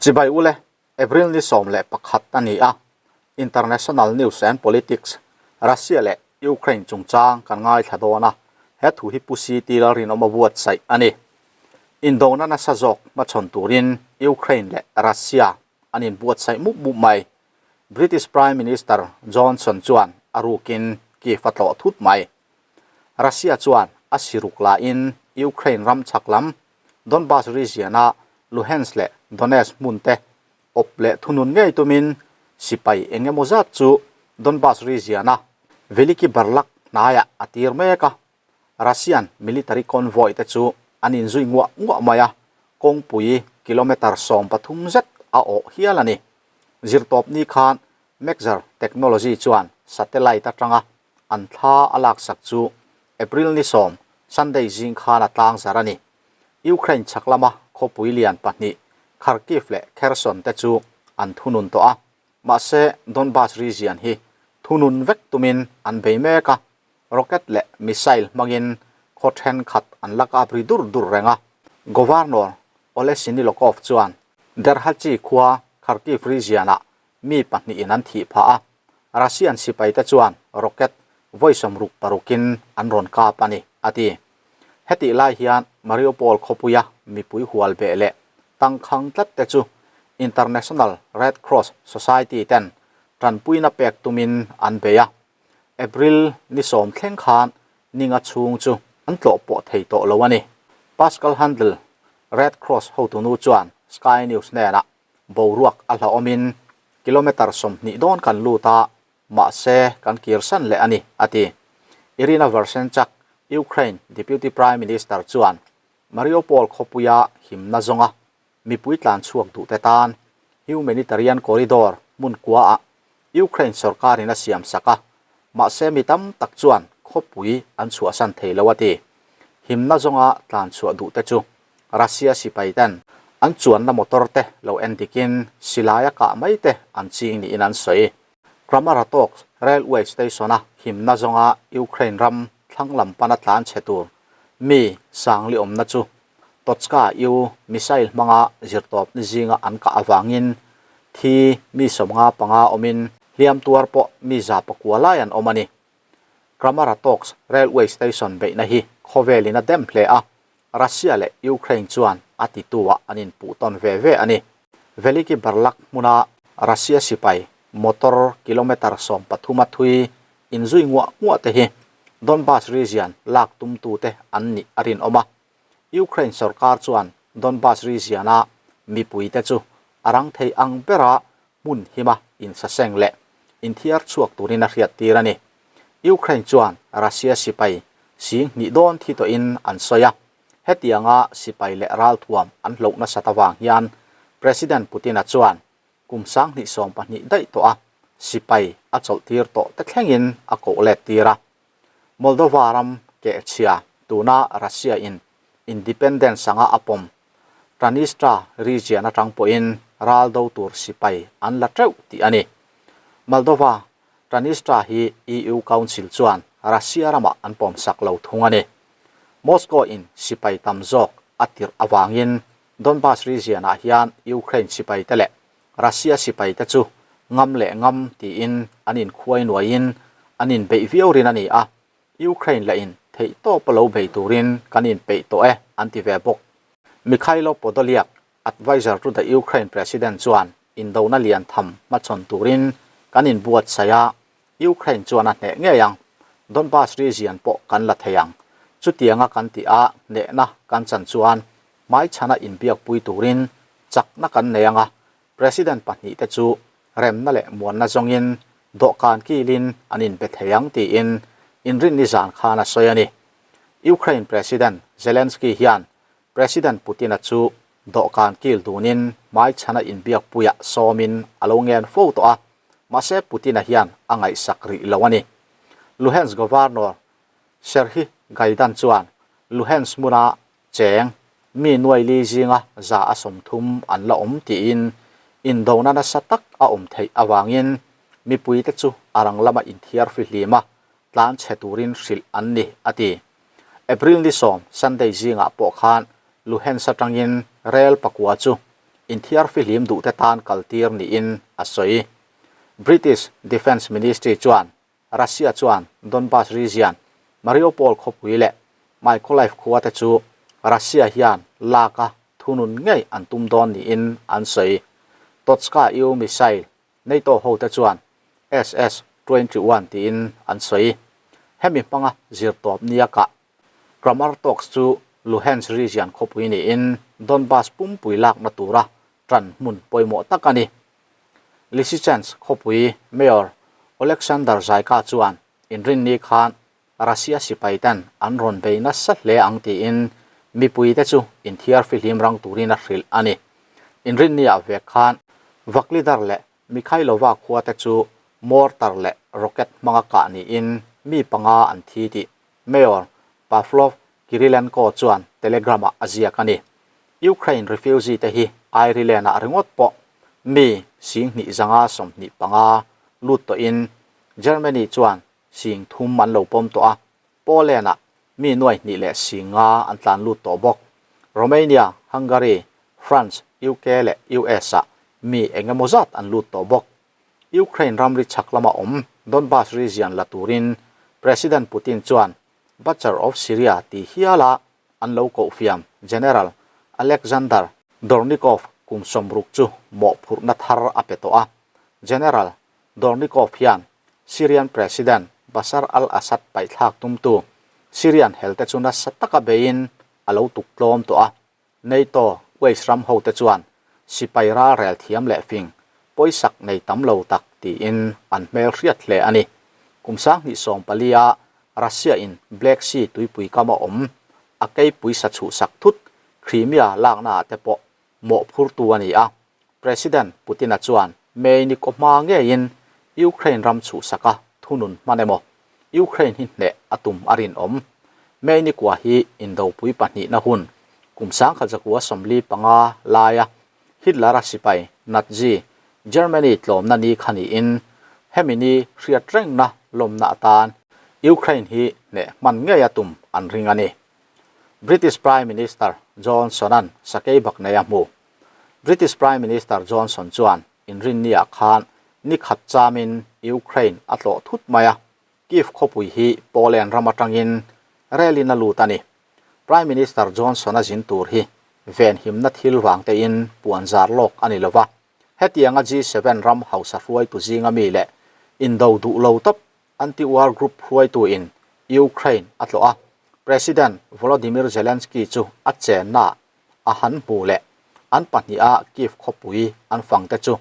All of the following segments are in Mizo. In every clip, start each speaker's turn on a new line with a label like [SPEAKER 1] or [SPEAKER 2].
[SPEAKER 1] Chibai ule, April ni 11 a ni a, International News and Politics, Russia leh Ukraine chungchang kan ngaithla dawn a, he thu hi Pu CT Lalrinawma buatsaih a ni. Indona nasa zawk hmachhawn turin Ukraine leh Russia an inbuatsaih mup mup mai. British Prime Minister Johnson chuan a rukin Kyiv a tlawh thut mai. Russia chuan a siruk lahin Ukraine ram chhak lam Donbas region-a Luhansk leh Donetsk hmun te awp leh thunun ngei tumin sipai eng emaw zat chu Donbas region-a Veliki Barlak hnaiah a tir mek a. Russian military convoy te chu an inzui nguah nguah mai a, kawngpui kilometre 13 zet a awh hial a ni. Zirtawp ni khan Maxar Technology chuan satellite atanga an thla a laksak chu April ni 10, Sunday zing khan a tlang zar a ni. Ukraine chhak lama khawpui lian pahnih Kharkiv leh Kherson te chu an thunun tawh a, mahse Donbas region hi thunun vek tumin an bei mek a, rocket leh missile hmangin khaw thenkhat an la kap ri dur dur reng a. Governor Oleh Sinilokov chuan Derhachi khua Kharkiv region-ah mi pahnihin an thih phah a, Russian sipaite chuan rocket vawi sawmruk parukin an rawn kap a ni, a ti. Hetih lai hian Mariupol khawpuia mipui hual beh leh tangkhang tlat te chu International Red Cross Society ten tanpuina pek tumin an bei a, April ni 10 thleng khan ninga chhung chu an tlawh pawh thei tawh lo a ni. Pascal Handel, Red Cross hotunu chuan Sky News hnenah boruak a hlauhawmin kilometre 20 dawn kan lut a, mahse kan kirsan leh a ni, a ti. Iryna Vereshchuk, Ukraine Deputy Prime Minister chuan Mariupol khawpuia himna zawnga mipui tlan chhuak duhte tan humanitarian corridor hmun kuaah Ukraine sorkarin a siam sak a, mahse mi tam tak chuan khawpui an chhuahsan thei lo a ti. Himna zawnga tlan chhuah duhte chu Russia sipai ten an chuanna motor te lo en dikin silai a kah mai te an ching niin an sawi. Kramatorsk railway station-a himna zawnga Ukraine ram thlang lam pana tlan chhe tur mi sangli awmna chu Tochka U missile hmanga zirtawp ni zinga an kah avangin thi mi 55 awmin hliam tuar pawh mi 109 lai an awm a ni. Kramatorsk railway station beihna hi khawvelin a dem hle a, Russia leh Ukraine chuan a tituah an inpuh tawn ve ve a ni. Veliki Barlak hmuna Russia sipai motor kilometre 13 a thui inzui nguah nguah te hi Donbas region lak tumtute an nih a rinawm a. Ukraine sorkar chuan Donbas region-a mipuite chu a rang thei ang bera hmun hima insaseng leh inthiar chhuak turin a hriattir a ni. Ukraine chuan Russia sipai 2000 dawn thi tawhin an sawi a, hetianga sipai leh ralthuam an hloh nasat avang hian President Putin-a chuan kum 2020 daih tawh a sipai a chawlhtir tawh te thlengin a koh let tir a. Moldova ram kehchhia tuna Russia in independence anga a pawm Transnistria region atang pawhin ral do tur sipai an la teuh tih a ni. Moldova Transnistria hi EU Council chuan Russia ramah an pawmsak lo thung a ni. Moscow in sipai tam zawk a tirh avangin Donbas region-ah hian Ukraine sipaite leh Russia sipaite chu ngam leh ngam tiin an inkhuai nuaiin an inbeih viau rin a ni a, Ukraine lah in theih tawp a lo bei turin kan inpeih tawh e an ti ve bawk. Mykhailo Podolyak, adviser to the Ukraine President chuan indona lian tham hmachhawn turin kan inbuatsaih a, Ukraine chuan a hneh ngei ang. Donbas region pawh kan la thei ang. Chutianga kan tih a, hnehna kan chan chuan hmaichhana inbiakpui turin chakna kan nei ang a, President pahnih te chu remna leh muanna zawngin dawhkan kilin an inbe thei ang tiin inrinni zan khan a sawi a ni. Ukraine President Zelensky hian President Putin-a chu dawhkan kil dunin hmaichhana inbiakpuiah sawmin a lo ngen fo tawh a, mahse Putin-a hian a ngaihsak rih lo a ni. Luhansk Governor Serhiy Gaidan chuan Luhansk hmuna cheng mi nuai li zinga 130 an la awm tiin indona nasa tak a awm theih avangin mipuite chu a rang lama inthiar fihlim a, tlan chhe turin hrilh an ni, a ti. April ni 10, Sunday zingah pawh khan Luhansk atangin rel pakua chu inthiar fihlim duhte tan kaltir niin a sawi. British Defence Ministry chuan Russia chuan Donbas region Mariupol khawpui leh Mykolaiv khua te chu Russia hian lak a thunun ngei an tum dawn niin an sawi. Tochka U missile NATO hote chuan SS 21 tiin an sawi. Hemi hmanga zirtawp nia kah Kramatorsk chu Luhansk region khawpui niin Donbas pumpui lakna tura tan hmun pawimawh tak a ni. Lysychansk khawpui Mayor Oleksandr Zaika chuan inrinni khan Russia sipai ten an rawn bei nasa hle ang tiin mipuite chu inthiar fihlim rang turin a hrilh a ni. Inrinniah vek khan Vaklidar leh Mikhailova khuate chu mortar leh rocket hmanga kah niin mi panga an thi tih Mayor Pavlov Kirilenko chuan Telegram-ah a ziak a ni. Ukraine refugee te hi Ireland-ah ringawt pawh mi 2025 lut tawhin Germany chuan 3000 an lo pawm tawh a, Poland-ah mi 2500 an tlan lut tawh bawk. Romania, Hungary, France, UK leh US-ah mi eng emaw zat an lut tawh bawk. Ukraine ramri chhak lama awm Donbas region la turin President Putin chuan Butcher of Syria tih hiala an lo kohfiam General Alexander Dvornikov kum 60 chu mawhphurhna thar a pe tawh a. General Dvornikov hian Syrian President Bashar al-Assad paihthlak tumtu Syrian helte chu nasa taka beiin a lo tuk tlawm tawh a. NATO West ram hote chuan sipai ralrel thiam leh fing pawisak nei tam lo tak tiin an hmel hriat hle a ni. Kum 2014 a Russia in Black Sea tuipui kama awm a keipui sa chhuhsak thut Crimea lakna ah te pawh mawhphurtu a ni a. President Putin-a chuan May ni kaw hma ngeiin Ukraine ram chhuhsaka thunun hman emaw Ukraine hi hneh a tum a rinawm. May ni kua hi indopui pahnihna hun kum 1945 laia Hitler-a sipai Nazi Germany tlawmna ni kha niin hemi ni hriat rengna lawmna atan Ukraine hi hneh hman ngei a tum an ring a ni. British Prime Minister Johnson-a'n sakei bak nei a hmu. British Prime Minister Johnson chuan inrinniah khan ni khat chamin Ukraine a tlawh thut mai a, Kyiv khawpui hi Poland ram atangin relin a lut a ni. Prime Minister Johnson-a zin tur hi venhimna thil vang tein puan zar lawk a ni lova, hetianga G7 ram hausa hruaitu zinga mi leh indo duh lo tawp anti-war group hruaituin Ukraine a tlawh a, President Volodymyr Zelensky chu a chennaah a han hmu leh an pahniha Kyiv khawpui an fang te chu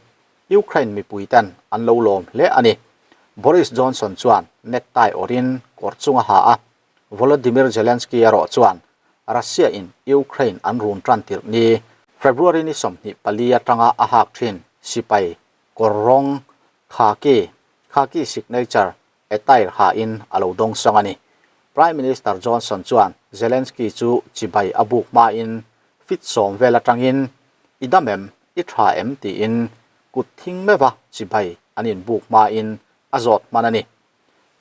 [SPEAKER 1] Ukraine mipui ten an lo lawm hle a ni. Boris Johnson chuan necktie awrhin kawr chung a ha a, Volodymyr Zelensky erawh chuan Russia in Ukraine an run tan tirh ni February ni 24 atanga a hak thin sipai kawr rawng khaki, khaki signature, attire ha in a lo dawng sawng a ni. Prime Minister Johnson chuan Zelensky chu chibai a buk hmain fit sawm vel atangin I dam em? I tha em? tiin kut thing meuha chibai an inbuk hmain a zawt hman a ni.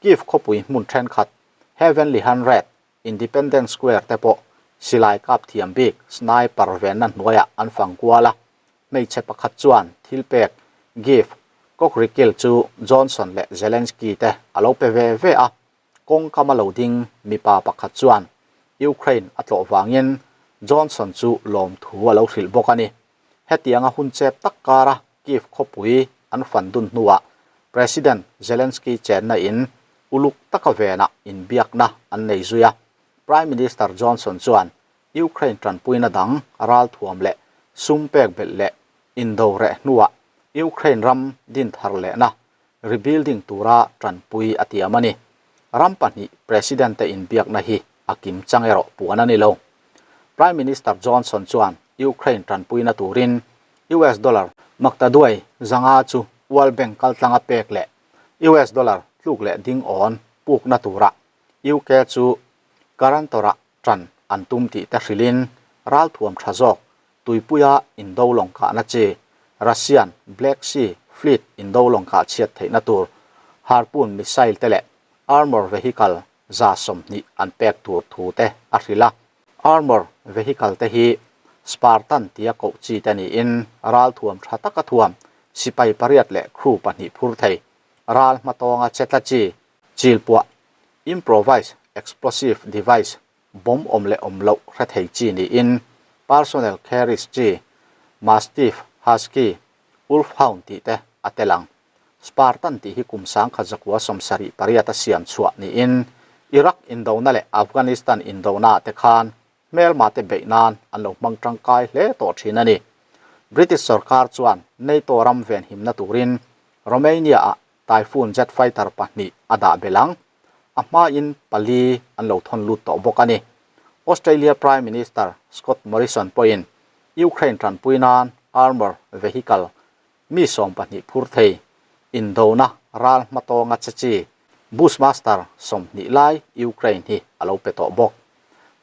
[SPEAKER 1] Kyiv khawpui hmun thenkhat Heavenly Hundred, Independence Square te pawh silai kap thiam bik sniper venna hnuaiah an fang kual a, hmeichhe pakhat chuan thil pek, gift, Cockrickil chu Johnson leh Zelensky te a lo pe ve ve a, kawngkama lo ding mipa pakhat chuan Ukraine a tlawh vangin Johnson chu lawmthu a lo hrilh bawk a ni. Hetianga hun chep tak kara Kyiv khawpui an fan dun hnuah President Zelensky chenna in uluk taka venah inbiakna an nei zui a, Prime Minister Johnson chuan Ukraine tanpuina dang ralthuam leh sum pek belh leh indo reh hnuah Ukraine ram din thar lehna rebuilding tura tanpui a tiam a ni. Ram pahnih President te inbiakna hi a kim chang erawh puan a ni lo. Prime Minister Johnson chuan Ukraine tanpuina turin US dollar maktaduai 500 chu World Bank kaltlanga pek leh US dollar tluk leh ding awn pukna tura UK chu guarantor-a tan an tum tih te hrilhin ralthuam tha zawk tuipuia indo lawng kahna chi Russian Black Sea Fleet indo lawng kah chhiat theihna tur Harpoon missile te leh armor vehicle 20 an pek tur thu te a hrilh a. Armor vehicle te hi Spartan tia koh chi te niin ralthuam tha taka thuam sipai pariat leh crew pahnih phur thei ral hmatawnga che tla chi chilpuah improvised explosive device bomb awm leh awm loh hre thei chi niin personnel carriers chi Mastiff, Husky, Wolfhound tih te a tel ang. Spartan tih hi kum 1978 a siam chhuah niin Iraq indona leh Afghanistan indona ah te khan hmelma te beih nan an lo hmang tangkai hle tawh thin a ni. British sorkar chuan NATO ram venhimna turin Romania ah Typhoon jet fighter pahnih a dah belh ang. A hmain pali an lo thawn lut tawh bawk a ni. Australia Prime Minister Scott Morrison pawhin Ukraine tanpui nan armour vehicle Mi 20 phur thei, indona ral hmatawnga che chi Bushmaster 20 lai Ukraine hi a lo pe tawh bawk.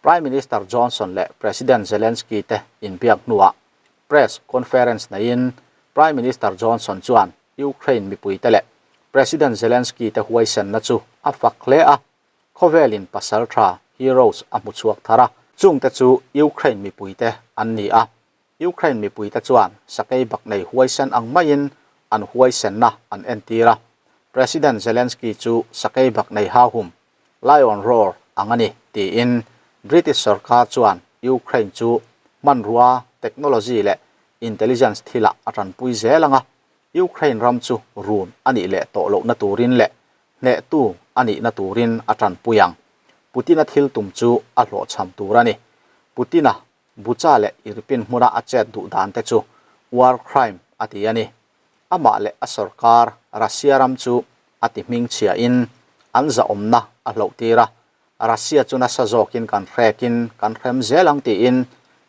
[SPEAKER 1] Prime Minister Johnson leh President Zelensky te inbiak hnuah press conference neiin Prime Minister Johnson chuan Ukraine mipuite leh President Zelensky te huaisenna chu a fak hle a, khawvelin pasal tha, heroes, a hmu chhuak thar a, chungte chu Ukraine mipuite an ni a, Ukraine mipuite chuan sakei bak nei huaisen ang maiin an huaisenna an entir a, President Zelensky chu sakei bak nei hauhum, Lion Roar, ang a ni, tiin British sorkar chuan Ukraine chu hmanrua, technology leh intelligence thilah a tanpui zel ang a, Ukraine ram chu run a nih leh tawh lohna turin leh hnehtu a nihna turin a tanpui ang. Putin-a thil tum chu a hlawhchham tur a ni. Putin-a Bucha leh Irpin hmuna a chet duh dan te chu war crime a ti a ni. Amah leh a sorkar Russia ram chu a ti hmingchhia in an zahawmna a hloh tir a, Russia chu nasa zawkin kan hrekin kan hrem zel ang tiin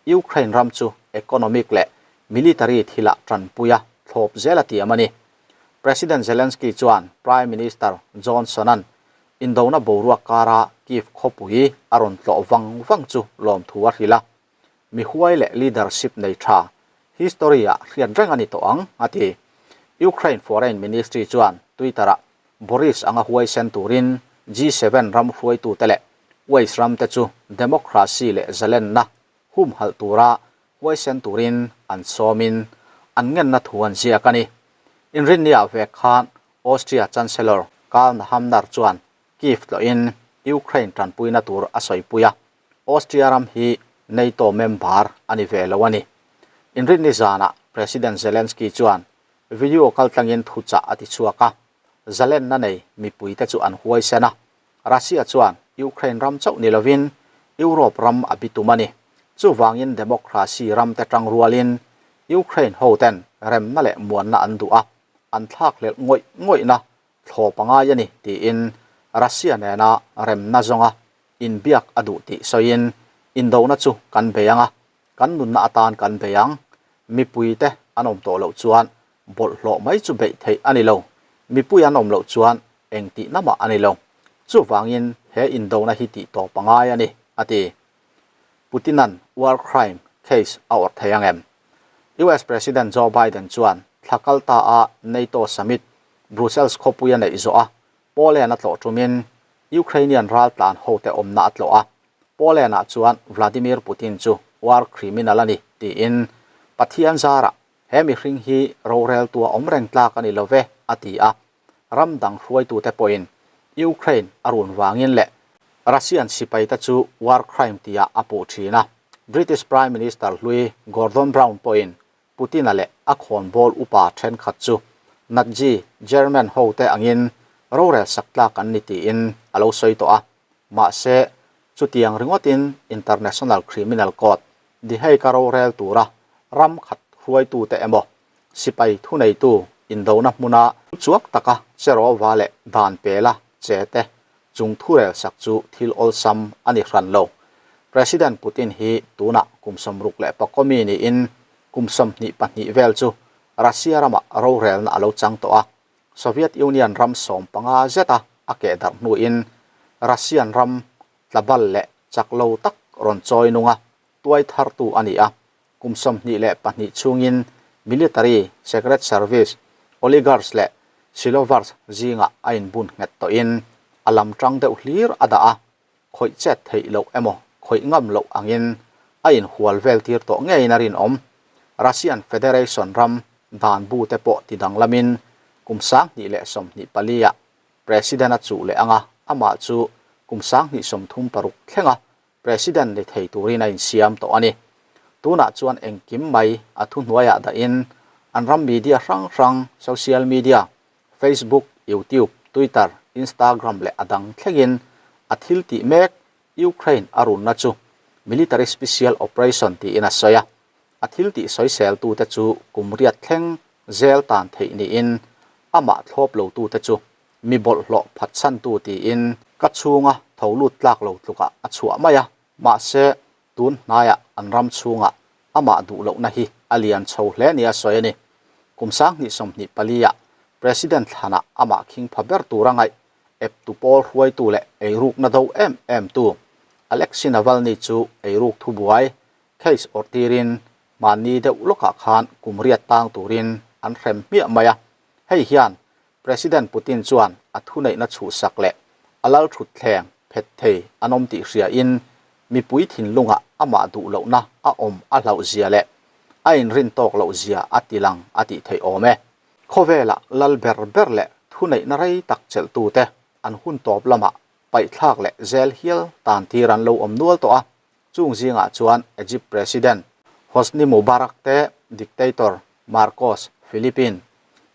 [SPEAKER 1] Ukraine ram chu economic leh military thilah tanpui a thlawp zel a tiam a ni. President Zelensky chuan Prime Minister Johnson-a'n Indona boruak kara Kyiv khawpui a rawn tlawh vang vang chu lawmthu a hrilh a, mi huai leh leadership nei tha history-ah hriat reng a ni tawh ang, a ti. Ukraine Foreign Ministry chuan Twitter-ah Boris anga huaisen turin G7 ram hruaitute leh West ramte chu democracy leh zalenna humhalh tura huaisen turin an sawmin an ngenna thu an ziak a ni. Inrinniah vek khan Austria Chancellor Karl Nehammer chuan Kyiv tlawhin Ukraine tanpuina tur a sawipui a, Austria ram hi NATO member a ni ve lo a ni. Inrinni zanah President Zelensky chuan video kaltlangin thuchah a tichhuak a, zalenna nei mipuite chu an huaisen a, Russia chuan Ukraine ram chauh ni lovin Europe ram a bitum a ni. Chuvangin democracy ramte tangrualin Ukraine hoten remna leh muanna an duh a, an thlakhlelh ngawih ngawihna thlawp a ngai a ni tiin Russia nena remna zawnga inbiak a duh tih sawiin, Indona chu kan bei ang a, kan nunna atan kan bei ang. Mipuite an awm tawh loh chuan bawlhhlawh mai chu beih theih a ni lo. Mipui an awm loh chuan eng tihna mah a ni lo. Chuvangin he indona hi tih tawp a ngai a ni, a ti. Putin-a'n war crime case a awrh thei ang em? US President Joe Biden chuan thla kal ta a NATO summit Brussels khawpui a neih zawh a, Poland a tlawh tumin Ukrainian raltlan hote awmna a tlawh a, Poland-ah chuan Vladimir Putin chu war criminal a ni tiin Pathian zarah he mihring hi roreltua awm reng tlak a ni lo ve a ti a, ram dang hruaitute pawhin Ukraine a run vangin leh Russian sipaite chu war crime tia a puh thin a. British Prime Minister hlui Gordon Brown pawhin Putin-a leh a khawnbawl upa thenkhat chu Nazi German hote angin rorel sak tlak an ni tiin a lo sawi tawh a. Mahse, chutiang ringawtin International Criminal Court The Hague-a rorel tura ram khat hruaitute emaw Sipai thuneitu indona hmuna chuak taka Cherova leh dan pela che te chung thurel sak chu thil awlsam a ni hran lo. President Putin hi tunah kum 64 mi niin kum 22 vel chu Russia ramah rorelna a lo chang tawh a, Soviet Union ram 15 zeta a keh darh hnuin Russian ram tlabal leh chak lo tak rawn chawi nung a, tuai thartu a ni a. Kum 22 chhungin military, secret service, oligarchs leh silovars zingah a inbun nghet tawhin a lam tang deuh hlir a dah a, khawih chet theih loh emaw khawih ngam loh angin a inhual vel tir tawh ngeiin a rinawm. Russian Federation ram dan bu te pawh ti danglamin kum 2024 ah President a chuh leh anga amah chu kum 2036 thlenga President ni thei turin a insiam tawh a ni. Tunah chuan engkim mai a thuhnuaiah dahin an ram media hrang hrang, social media, Facebook, YouTube, Twitter, Instagram leh a dang thlengin a thil tih mek Ukraine a runna chu Military Special Operation tiin a sawi a. A thil tih sawiseltute chu kum riat thleng zel tan theih niin amah thlawp lotute chu mi bawlhhlawh phatsantu tiin ka chhunga tho lut tlak lo tlukah a chhuah mai a, mahse tun hnaiah an ram chhungah amah duh lohna hi a lian chho hle nia sawi a ni. Kum 2024 ah President thlanah amah khing pha ber tur a ngaih eptu pawl hruaitu leh eirukna do em em tu Alexei Navalny chu eiruk thubuai case awrh tirin mahni deuh lawkah khan kum riat tang turin an hrem hmiah mai a, hei hian President Putin chuan a thuneihna chhuhsak leh a lal thutthleng phet thei an awm tih hriain mipui thinlungah amah duh lohna a awm a hlauh zia leh a inrin tawk loh zia a ti lang a tih theih awm e. Khawvelah lal ber ber leh thuneihna rei tak chelhtute an hun tawp lamah paihthlak leh zel hial tan tir an lo awm nual tawh a, chung zingah chuan Egypt President Hosni Mubarak te, dictator Marcos, Philippine,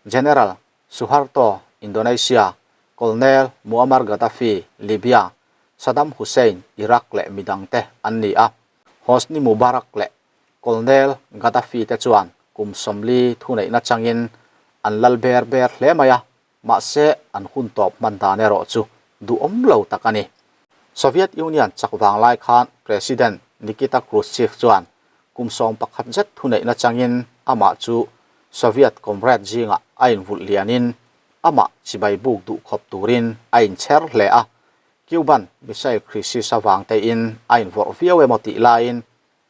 [SPEAKER 1] General Suharto, Indonesia, Colonel Muammar Gaddafi, Libya, Saddam Hussein, Iraq leh midangte an ni a. Hosni Mubarak leh Colonel Gaddafi te chuan kum 40 thuneihna changin an lal ber ber hle mai a, mahse an hun tawp hman dan erawh chu duhawm lo tak a ni. Soviet Union chak vang lai khan President Nikita Khrushchev chuan kum 11 zet thuneihna changin amah chu Soviet comrade zingah a invulh lianin amah chibai buk duh khawp turin a inchher hle a, Cuban Missile Crisis avang tein a invawrh viau emaw tih laiin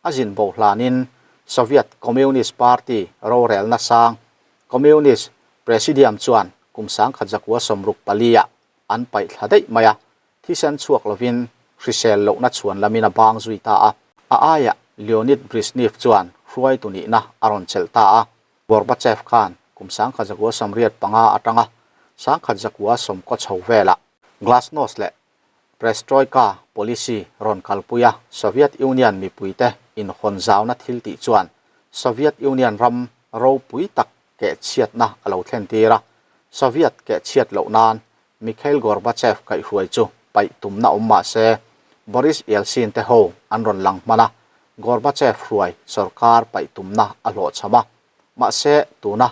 [SPEAKER 1] a zin bo hlanin Soviet Communist Party rorelna sang Communist Presidium chuan kum 1964 ah an paih thla daih mai a, thisen chhuak lovin hrisel lohna chhuan lamin a bang zui ta a. A aiah Leonid Brezhnev chuan hruaitu nihna a rawn chelh ta a, Gorbachev khan kum 1985 atanga 1990 chho velah Glasnost leh Perestroika policy rawn kalpui a, Soviet Union mipuite inhawn zauna thil tih chuan Soviet Union ram ropui tak kehchhiatna a lo thlen tir a, Soviet kehchhiat loh nan Mikhail Gorbachev kaihhruai chu paih tumna awm mah se Boris Yeltsin te ho an rawn lang hman a, Gorbachev hruai sorkar paih tumna a hlawhchham a. Mahse, tuna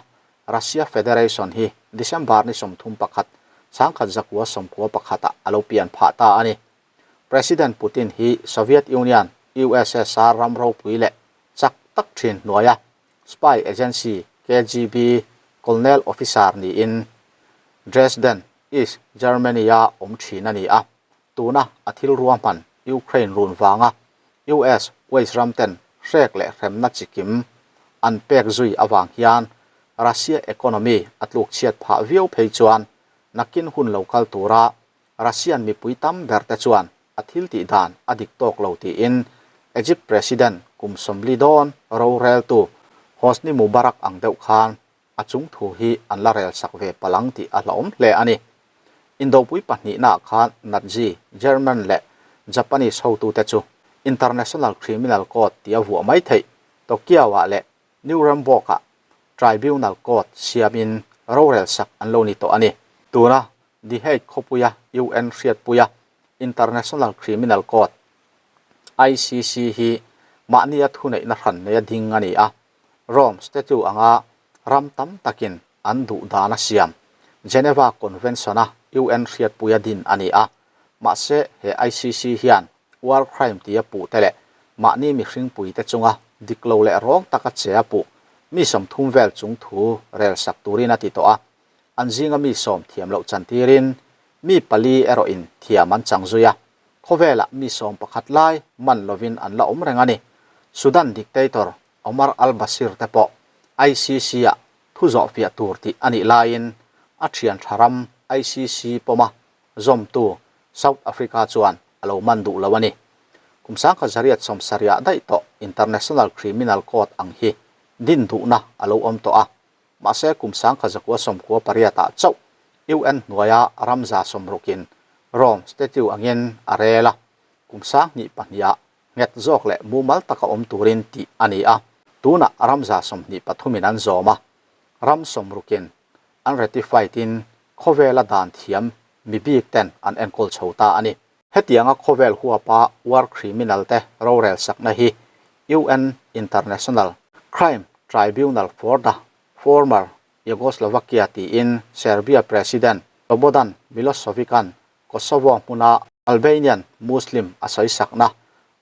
[SPEAKER 1] Russia Federation hi December ni 31, 1991 ah a lo pian phah ta a ni. President Putin hi Soviet Union, USSR ram ropui leh chak tak thin hnuaia spy agency KGB colonel officer niin Dresden, East Germany-a awm thin a ni a. Tuna a thil ruahman Ukraine run vanga US West ram ten hrek leh hremna chikim an pek zui avang hian Russia economy a tluk chhiat phah viau phei chuan nakin hun lo kal tura Russian mipui tam ber te chuan a thil tih dan a dik tawk lo tiin Egypt President kum 40 dawn roreltu Hosni Mubarak ang deuh khan a chung thu hi an la rel sak ve palang tih a hlauhawm hle a ni. Indopui pahnihnaah khan Nazi, German leh Japanese hotute chu International Criminal Court tia vuah mai theih Tokyo-ah leh Nuremberg-ah Tribunal Court siamin rorel sak an lo ni tawh a ni. Tuna The Hague khawpuia UN hriatpuia International Criminal Court, ICC, hi mahnia thuneihna hran neia ding a ni a. Rome Statue anga ram tam takin an duh dan a siam Geneva Convention-a UN hriatpuia din a ni a. Mahse, he ICC hian war crime tia puh te leh mahni mihring puite chunga dik lo leh rawng taka che a puh mi 30 vel chung thu rel sak turin a ti tawh a. An zinga mi sawm thiam loh chantirin mi pali erawhin thiam an chang zui a. Khawvelah mi 11 lai man lovin an la awm reng a ni. Sudan dictator Omar al-Bashir te pawh ICC-ah thu zawhfiah tur tih a nih laiin a thian tha ram ICC pawma zawmtu South Africa chuan a lo man duh lo a ni. Kum 1970 ah daih tawh International Criminal Court ang hi din duhna a lo awm tawh a, mahse kum 1998 ah chauh UN hnuaia ram 60 in Rome Statute angin a rel a, kum 2002 ah nghet zawk leh mumal taka awm turin tih a ni a, tunah ram 23 in an zawm a, ram 60 in an ratified in khawvela dan thiam mi bik ten an enkawl chho ta a ni. Hetianga khawvel huapa war criminal te rorel sakna hi UN International Crime Tribunal for the Former Yugoslovakia tiin Serbia President Slobodan Milosevic-a'n Kosovo hmuna Albanian Muslim a sawi sakna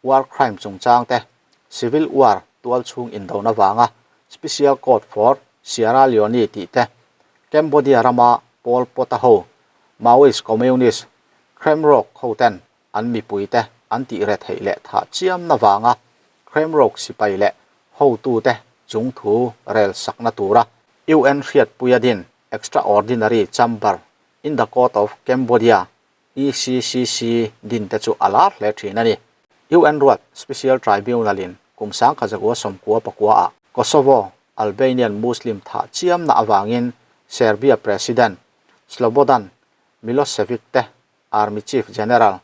[SPEAKER 1] war crime chungchang te civil war tualchhung indona vanga Special Court for Sierra Leone tih te Cambodia rama Pol Pot-a ho Maoist Communist Khmer Rouge hoten an mipuite an tih re theih leh thah chiamna vanga Khmer Rouge sipai leh hotute chung thu rel sakna tura UN hriatpuia din Extraordinary Chamber in the Court of Cambodia, ECCC, din te chu a lar hle thin a ni. UN ruat Special Tribunal in kum 1999 ah Kosovo Albanian Muslim thah chiamna avangin Serbia President Slobodan Milosevic te Army Chief General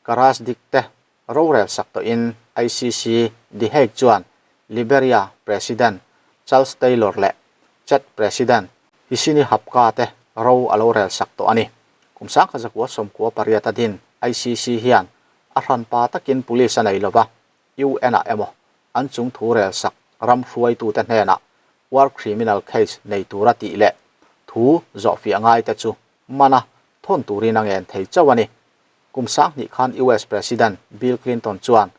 [SPEAKER 1] Karadzic te rorel sak tawhin ICC The Hague chuan Liberia President Charles Taylor leh Chad President Hissène Habre te ro a lo rel sak tawh a ni. Kum 1998 a din ICC hian a hranpa takin police a nei lova, UN ah emaw an chung thu rel sak ram hruaitute hnenah war criminal case nei tura tih leh thu zawhfiah ngaite chu mana thawn turin a ngen thei chauh a ni. Kum 2000 khan US President Bill Clinton chuan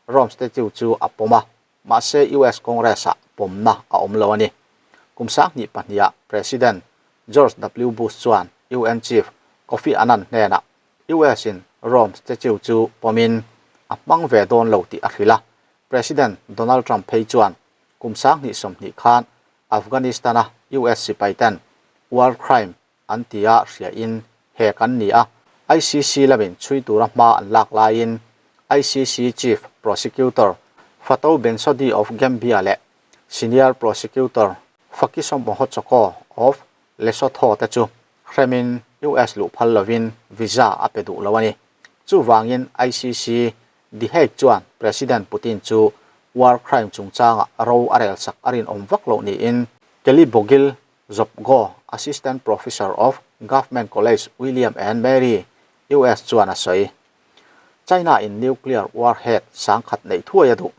[SPEAKER 1] Rome Statute chu a pawm a, mahse US Congress-ah pawmna a awm lo a ni. Kum 2002 ah President George W. Bush chuan UN Chief Kofi Annan hnenah US-in Rome Statute chu pawmin a hmang ve dawn lo tih a hrilh a, President Donald Trump phei chuan kum 2020 khan Afghanistan-a US sipaiten war crime an ti a hriain hek an ni a, ICC lamin chhui tura hma an lak laiin ICC Chief Prosecutor Fatou Bensouda of Gambia leh Senior Prosecutor Phakiso Mohochoko of Lesotho te chu hremin US luh phal lovin visa a pe duh lo a ni. Chuvangin ICC The Hague chuan President Putin chu war crime chungchangah ro a rel sak a rinawm vak loh niin Kelly Bogil Zopgo, Assistant Professor of Government College William and Mary, US chuan a sawi. China in nuclear warhead 10,000 neih thuai a duh.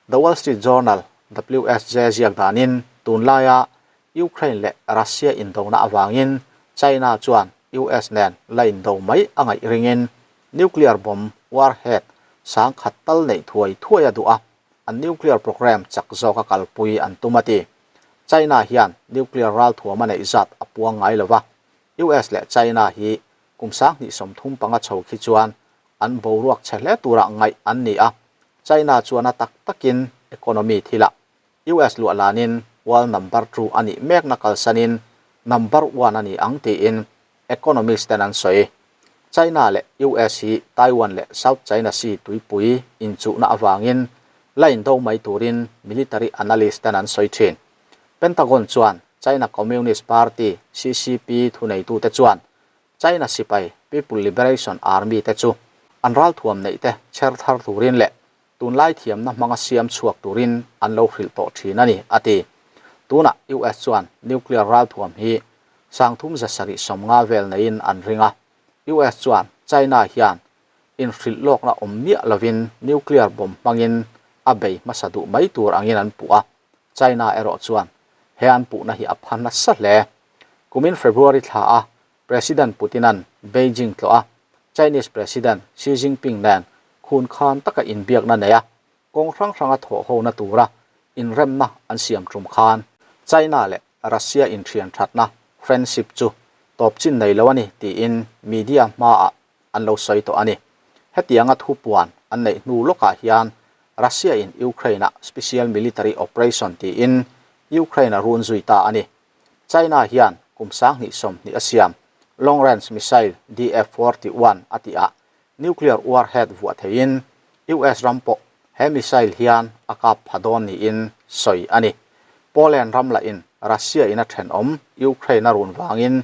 [SPEAKER 1] The Wall Street Journal, WSJ, ziak danin tunlaia Ukraine leh Russia indona avangin China chuan US nen la indo mai a ngaih ringin nuclear bomb warhead 10,000 tal neih thuai thuai a duh a, an nuclear program chak zawka kalpui an tum a ti. China hian nuclear ralthuam a neih zat a puang ngai lo va, US leh China hi kum 2035 chho khi chuan an boruak chhe hle turah ngaih an ni a, China chuan a tak takin economy thilah US luah lanin world number two a nih mekna kalsanin number one a ni ang tiin economist ten an sawi. China leh US hi Taiwan leh South China Sea tuipui inchuhna avangin la indo mai turin military analyst ten an sawi thin. Pentagon chuan China Communist Party, CCP, thuneitute chuan China sipai People Liberation Army te chu an ralthuam neih te chher thar turin leh tunlai thiamna hmanga siam chhuak turin an lo hrilh tawh thin a ni, a ti. Tunah US chuan nuclear ralthuam hi 3750 vel neiin an ring a, US chuan China hian inhrilh lawkna awm miah lovin nuclear bomb hmangin a bei hmasa duh mai tur angin an puh a, China erawh chuan he an puhna hi a pha nasa hle. Kumin February thla a President Putin-a'n Beijing tlawh a, Chinese President Xi Jinping nen khun khan taka inbiakna nei a, kawng hrang hranga thawh hona tura inremna an siam tum khan China leh Russia inthian thatna, friendship, chu tawp chin nei lo a ni tiin media hmaah an lo sawi tawh a ni. Hetianga thupuan an neih hnu lawkah hian Russia-in Ukraine-ah special military operation tiin Ukraine a run zui ta a ni. China hian kum 2020 a siam long range missile DF-41 a tih ah nuclear warhead vuah theiin US ram pawh he missile hian a kap pha dawn niin sawi a ni. Poland ram lahin Russia in a thenawm Ukraine a run vangin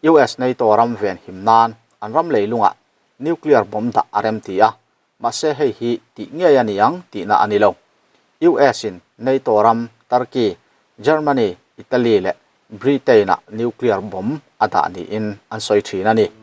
[SPEAKER 1] US NATO ram venhim nan an ram leilungah nuclear bomb dah a rem ti a, mahse hei hi tih ngei a ni ang tihna a ni lo. US in NATO ram Turkey, Germany, Italy leh Britain-ah nuclear bomb a dah niin an sawi thin a ni.